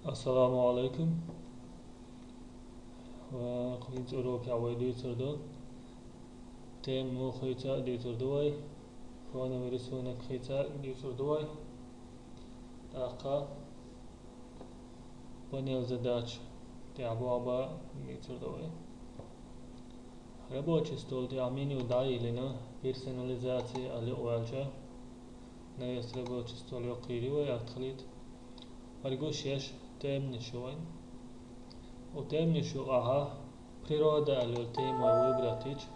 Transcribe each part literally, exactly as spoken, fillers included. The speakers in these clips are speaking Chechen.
Ассаламу алейкум. Ва кхин цӀурокехь вай дуьйцур ду. Тема муха хийца а дуьйцур ду вай. Фоновый рисунок хийца а дуьйцур ду вай. ТӀаккха панель задач тӀехь бохьа а дуьйцур ду вай. Рабочий стол тӀехь меню дӀайиллина, персонализация аьлла юкъаваьлча, навес рабочий стол йоккхийри вай, атта хилийта. Вай гуш еш теманаш ю вайн. Оцу теманаш юкъахь природа аьлла йолу тема вай выбрать йича,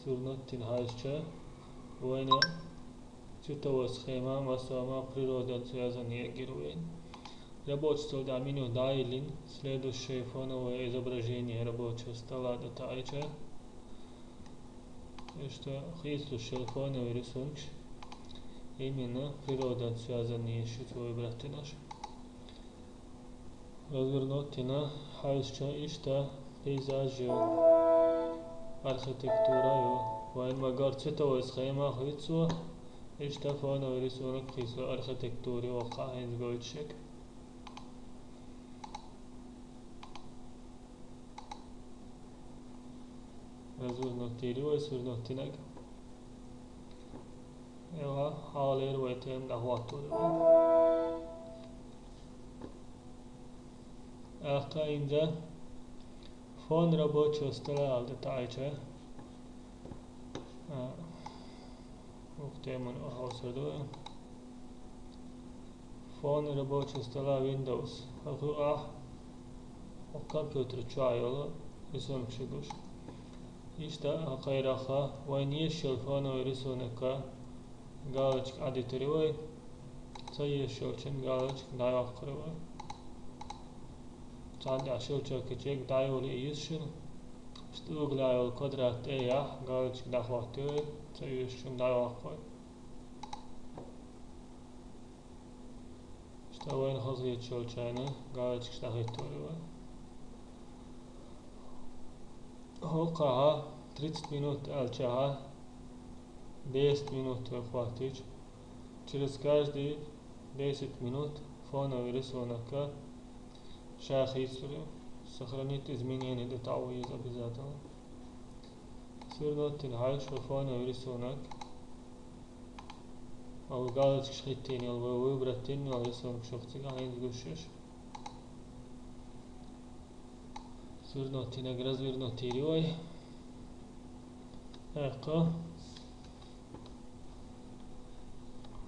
свернуть йина хьаьжча, вайна цветовой схема, массо а ма природан связанный гира вайна. Рабочий стол тӀехь меню дӀайиллина, следующее фоновое изображение рабочего стола тӀе таӀийча, иштта хийцалуш йолу фоновый рисункаш, именно природан связанный еш ю цо выбрать йинарш. Развернуть йина хьаьжча, иштта пейзаж ю, архитектура ю. Вайн магар цветовой схема хийцало, иштта фоновый рисунок хийцало архитектури воккхахь хӀинца гойтуш ерг. Развернуть йийр ю вай свернуть йинарг. Эва, хьалхалера вай тема дӀахӀоттор ду вай. ТӀаккха хӀинца фон рабочего стола аьлла тӀе таӀийча, а, ух, теман хьовсур ду вай. Фон рабочего стола Windows. ХӀокху юкъахь хӀокху компьютер чохь йолу рисункаш ю гуш. Иштта а кхайрахха, вайн езаш йолу фоновый рисунок галочка Ӏадитира вай, ца езаш йолчун галочка дӀайоккхур ю вай. Цхьана тӀехь щелчок йича дӀайолу и юьсу шуна. Иштта угла йолу квадрат тӀе яхь, галочка дӀахӀоттийр вай, ца езаш йолчун дӀайоккхур вай. Иштта вайна хазахеташ йолчарна галочкаш дӀахӀиттор ю вай. ХӀокхахь тридцать минут аьллачохь десять минут вай хӀоттийча, через каждые десять минут фоновый рисунок ша хийцалур ю. Сохранить изменения тӀе таӀо еза обязательно. Свернуть йина хьаьжча вай фоновый рисунок. Вай галочкаш хӀиттийна йолу, вай выбрать йина йолу рисункаш ю цигахь хӀинца гуш еш. Свернуть йинарг развернуть йийр ю вай. ТӀаккха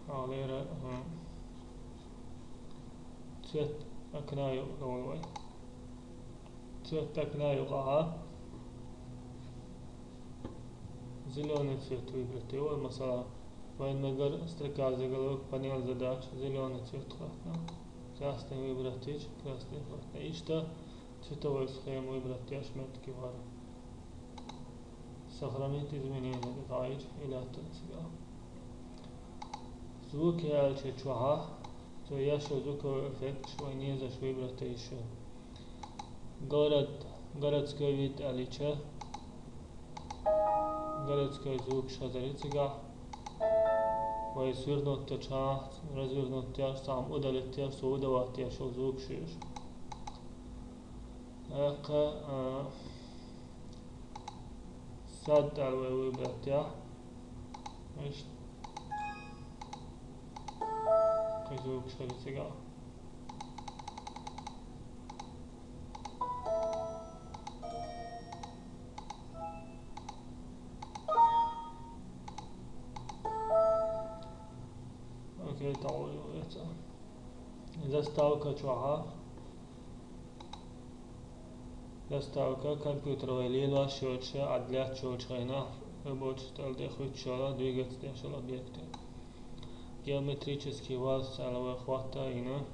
хьалхалера, а, цвет окна ю вай. Цвет окна юкъахь зелёный цвет выбрать йийр ю вай, масала, вайн мегар строка заголовок, панель задач, зелёный цвет хӀоттийна. Красный выбрать йича, красный хӀоттийна. Иштта цветовой схема выбрать еш меттиг вара. Сохранить изменения тӀе таӀийча, и лаьттина цигахь. Звуки аьллачу чохь, цо еш йолу звуковой эффекташ вайна езаш выбрать йиш ю. Город, городской вид аьлча, городской звукаш хазар ю цигахь. Вай свернуть йича, развернуть йича, сам удалить йича, цо удалать еш йолу звукаш ю уьш. ТӀаккха, а, сад аьлла вай выбрать йича, иштта кхин звукаш хир ю цигахь. Окей, товр ю вай цо. Заставка чохь. Заставка компьютер вай лелош йоцуш, Ӏад лаьтташ йолчу хенахь, рабочий стол тӀе хуьттуш йолу, двигаться деш йолу объект. Геометрический ваз аьлла вай хӀоттийна,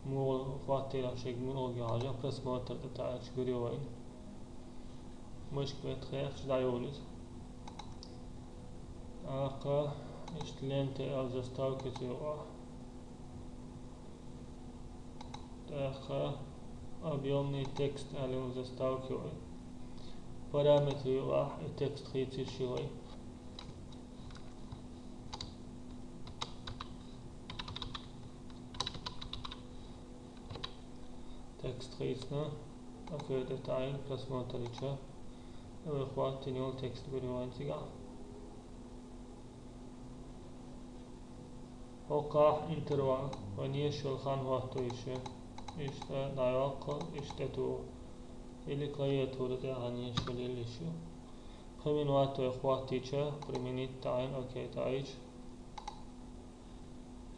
муха хӀоттийна шега муха хьажа, просмотр тӀе таӀийча гур ю вайна. Мышка метта хехча дӀайолу иза. ТӀаккха иштта лента аьлла заставка ю цу юкъахь. ТӀаккха объёмный текст аьлла йолу заставка ю вай. Параметр ю юкъахь, и текст хийцийш ю вай. Текст хийцина, окей тӀе таӀийна, просмотр йича, вай хӀоттийна йола текст гур ю вайна цигахь. ХӀокхахь интервал, вайна езаш йолу хан хӀотто йиш ю. Иштта дӀайоккху, иштта тӀетуху. Или клавиатура тӀехь езаш йолу йилла йиш ю. Пхи минот вай хӀоттийча, применить таӀийна, окей таӀийча.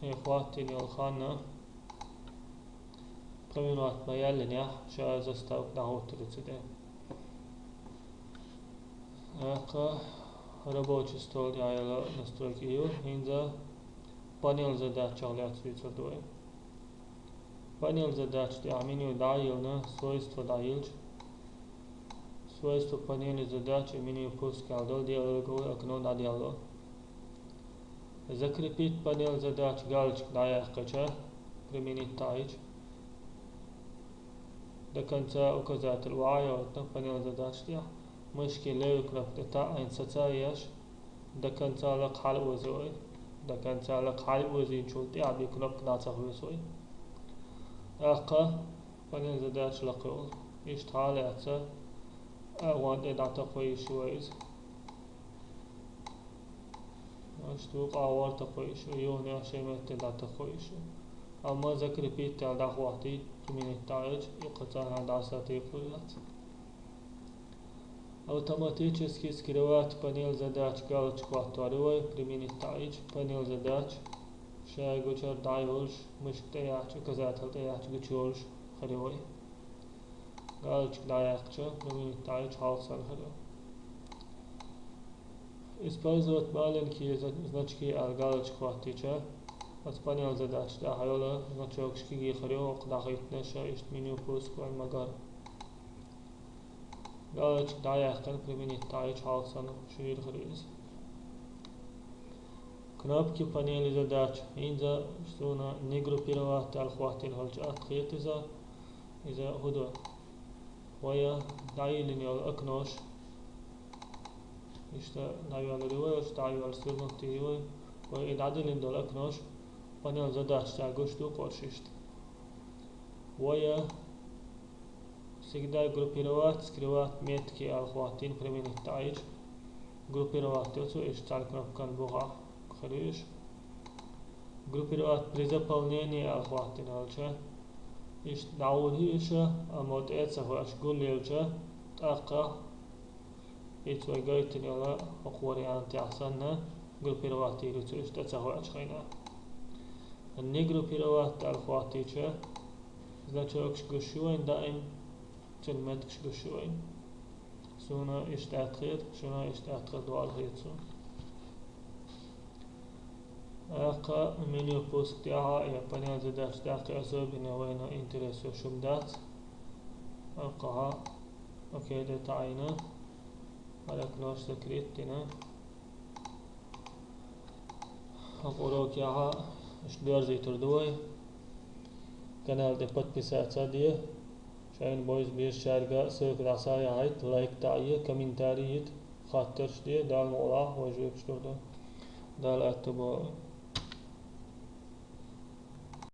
Вай хӀоттийна йолу хан пхи минот ма яьллинехь, ша заставка дӀахӀуттур ю цу тӀе. ТӀаккха рабочий стол тӀехь йолу настройки ю, хӀинца панель задачах лаьцна дуьйцур ду вай. Панель задач тӀехь меню дӀа а йиллина, свойства дӀайиллича, свойства панели задач и меню пуск аьлла долу диалоговое окно дӀаделло. Закрепить панель задач галочка дӀаяьккхича, применить таӀийча, до конца указатель охьа а йойтуш панель задач тӀехь, мышки левый кнопка тӀе таӀийна саца а еш, до конца лакха хьала а озий вай. До конца лакха хьала а озийначул тӀаьхьа бен кнопка дӀа ца хьоьсу вай. ТӀаккха панель задач лакхайолу. Иштта хьалаэцна, агӀон тӀе дӀатакхо йиш ю вай иза. Иштта вукху агӀор такхо йиш ю, юханехь шайн метте дӀатакхо йиш ю. Амма закрепить аьлла дӀахӀоттийча, применить таӀийча, и кхин цхьанхьа дӀасатекхалур яц. Автоматически скрывать панель задач галочка хӀоттор ю вай, применить таӀийча, панель задач ша гучуьра дӀайолуш, мышка тӀе яьхча, указатель тӀе яьхча гучуйолуш хир ю вай. Галочка дӀаяьккхича, применить таӀийча, хьалха санна хир ю. Использовать маленькие зна-, значки аьлла галочка хӀоттийча, оцу панель задач тӀехь йолу значокаш кегий хир ю, хӀокху дӀахӀиттинарш, иштта меню пуск вайна ма-гарра. Галочка дӀаяьккхина, применить таӀийча, хьалха санна шуьйра хир ю иза. Кнопки панели задач. ХӀинца суна не группировать аьлла хӀоттийна хилча атта хета иза. Иза хӀун ду? Вай дӀайиллина йолу окнош. Иштта дӀайоьллур ю вай, иштта дӀайоьллуш свернуть йийр ю вай. Вай и дӀадиллина долу окнош панель задач тӀехь гуш ду кхуьш иштта. Вай всегда группировать, скрывать метки аьлла хӀоттийна, применить таӀийча. Группировать йо цо, иштта цхьана кнопкан бухахь хир ю уьш. Группировать при заполнении аьлла хӀоттийна хилча, иштта дӀагӀур ю уьш, амма тӀе а ца хоьуш гулъелча, тӀаккха иза вай гайтина йолу хӀокху вариантехь санна, группировать йийр ю цо уьш тӀе ца хоьучу хенахь. Не группировать аьлла хӀоттийча, значокаш гуш ю вайна даим, цуьнан меткаш гуш ю вайна. Суна иштта атта хета, шуна иштта атта хета, дуьхьал хета суна. ТӀаккха меню пуск тӀехь я панель задач тӀехь особенно вайна интерес йолуш хӀума дац. ТӀаккха окей тӀе таӀийна, хӀара окнош закрыть дина. ХӀокху урокехь иштта доьрзуьйтур ду вай. Канал тӀе подписаться а де. Шайна бойза безачаьрга ссылка дӀасаяхьийта, лайк дӀа а е, комментарий йита, хаттарш де, Дала мукъ лахь, вай жоьпаш лур ду. Дала аьтто бойла.